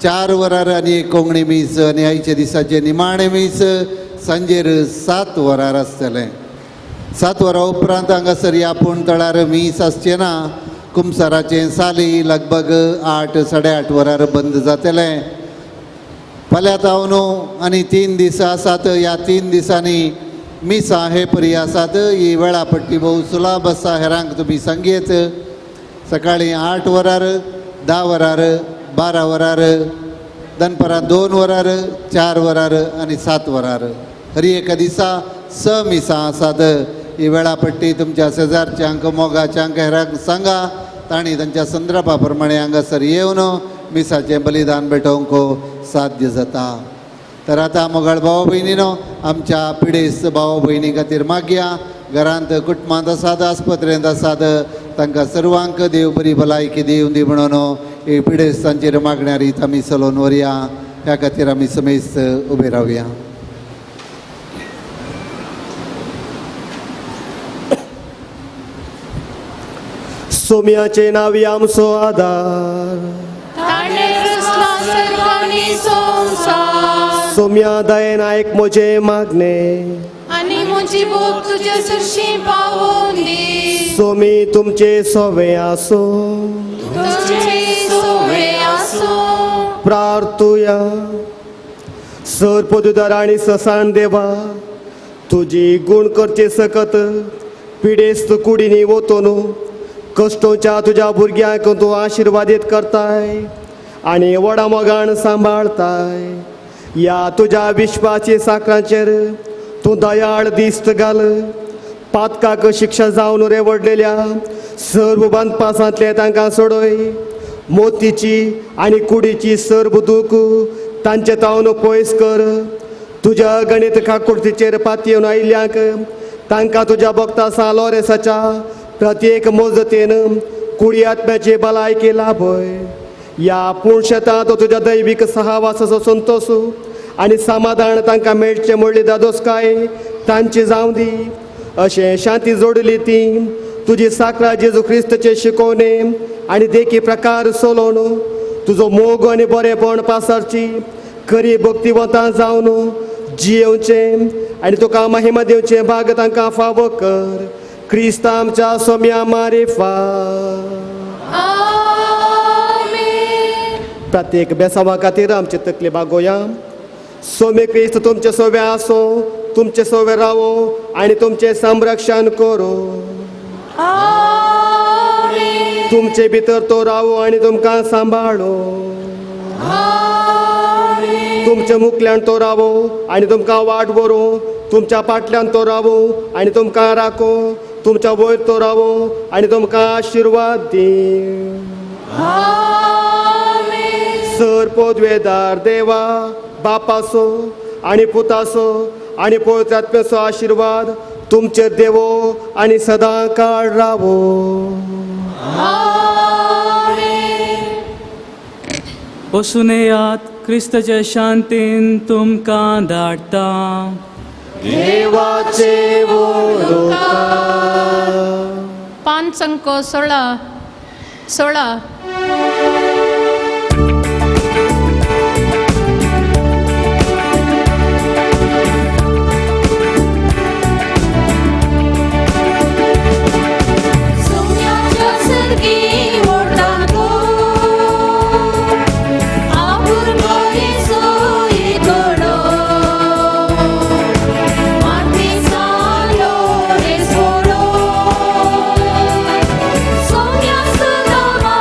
4 वरार आनी एक कोंकणी मीस आनी आयच्या दिसाचें निमाणें मीस सांजेर 7 वरार आसतलें. 7 वरां उपरांत हांगासर ह्या पूण तळार मीस आसचें ना. कुमसाराचें साली लगभग 8 8:30 वरार बंद जातलें. फाल्यां जावन आनी 3 दीस आसात. ह्या 3 दिसांनी मिसां हे परी आसात. ही वेळापट्टी भोव सुलाभ आसा, हेरांक तुमी सांगयेत. सकाळीं 8 वरार, 10 वरार, 12 वरार, दनपरां 2 वरार, 4 वरार आनी 7 वरार. हर एका दिसा 6 मिसां आसात. ही वेळापट्टी तुमच्या शेजारच्यांक, मोगाच्यांक, हेरांक सांगा. तांणी तांच्या संदर्भा प्रमाणे हांगासर येवन मिसाचें बलिदान भेटोवंक साध्य जाता. तर आतां मोगाळ भाव भयणीनो, आमच्या पिडेस्त भाव भयणी खातीर मागया. घरांत कुटुंबांत आसात, आस्पत्रेंत आसात, तांकां सर्वांक देव बरी भलायकी दिवं दी म्हणून ही पिडेस्तांचेर मागण्या रीत आमी चलोवन व्हरया. ह्या खातीर आमी समेस्त उबे रावया. सोम्याचे नावी आमचो आदार, सोम्या दयेन आयक म्हजें मागणें आनी म्हजी भूक तुजे सरशी पावोवन दी. सोमी तुमचे सोवे आसूं, तुमचे सोवे आसूं. प्रार्थुया. सर पदुदार आनी ससान देवा, तुजी गूण करचे सकत पिडेस्त कुडींनी वतोन कश्टोच्या तुज्या भुरग्यांक तूं आशिर्वादीत करताय आनी व्हडा मोगान सांबाळताय. ह्या तुज्या विश्वाचे साकरांचेर तूं दयाळ दिस्त घाल. पातकाक शिक्षा जावन रेवडलेल्या सर्व बांदपासांतले तांकां सोडय. मोतीची आनी कुडीची सर्व दूख तांचे तावन पयस कर. तुज्या गणीत काकुर्तीचेर पातयेवन आयिल्ल्यांक तांकां तुज्या भक्ता सान लोरेसाच्या प्रत्येक मजतीन कुडी आत्म्याची भलायकी लाभय. ह्या पुणशेतांत तुज्या दैवीक सहवासाचो संतोश आनी समाधान तांकां मेळचें म्हणली दादोसकाय तांची जावं दी. अशें शांती जोडली ती तुजी साकरा जेजू क्रिस्ताचे शिकोवणे आनी देखी प्रकार सोलोवन तुजो मोग आनी बरेपण पासारची खरी भक्तिवंतां जावन जियेवचें आनी तुका महिमा दिवचें भाग तांकां फावो कर. क्रिस्ता आमच्या सोम्या मारिफात. प्रत्येक बेसांवा खातीर आमचे तकले बागोया. सोमे क्रिस्त तुमचे सोवे आसो, तुमचे सोवे रावो आनी तुमचें संरक्षण करो. तुमचे भितर तो रावो आनी तुमकां सांबाळो. तुमच्या मुखल्यान तो रावो आनी तुमकां वाट व्हरूं. तुमच्या पाटल्यान तो रावो आनी तुमकां राखो. तुमच्या वयर तो रावो आनी तुमकां आशिर्वाद दी. सर पदवेदार देवा, बापासो आनी पुतासो आनी पवित्र आत्म्याचो आशिर्वाद तुमचेर देवो आनी सदां काळ रावो. वसून येयात, क्रिस्ताचे शांतीन तुमकां धाडटा. देवाचे 5 अंक 16 16. Sonia Sudama.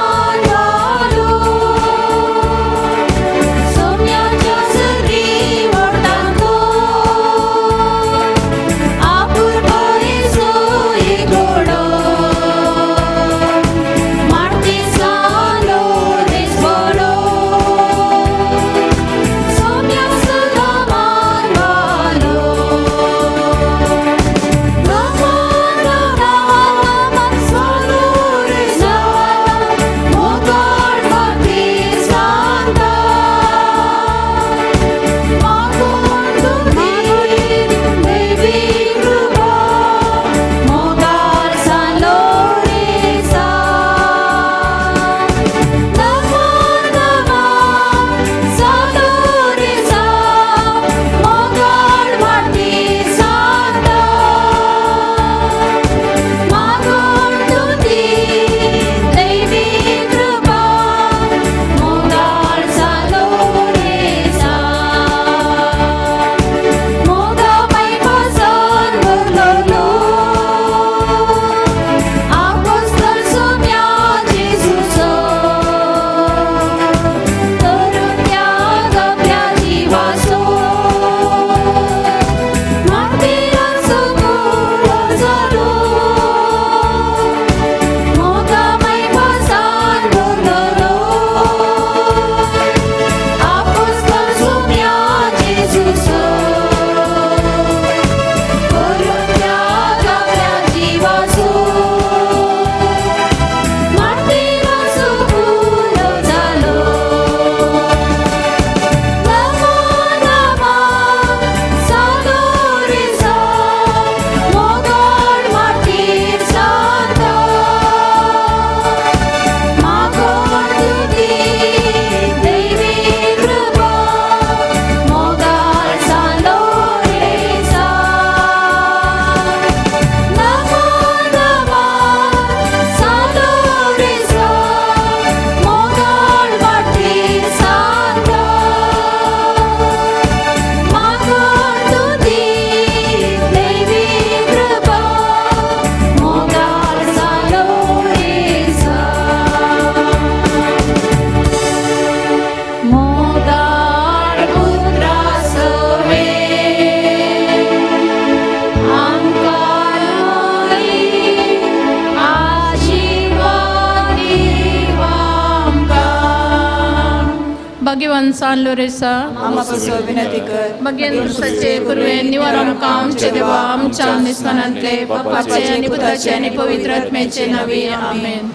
भाग्यवान सान लोरेसा, आमकां पासून विनंती कर. भाग्यवान पुरुषाचे पुर्वे निवार आमकां आमचे देवा आमच्या निस्मानांतले बापाचे आनी पुताचे आनी पवित्र आत्म्याचे नावे आमेन.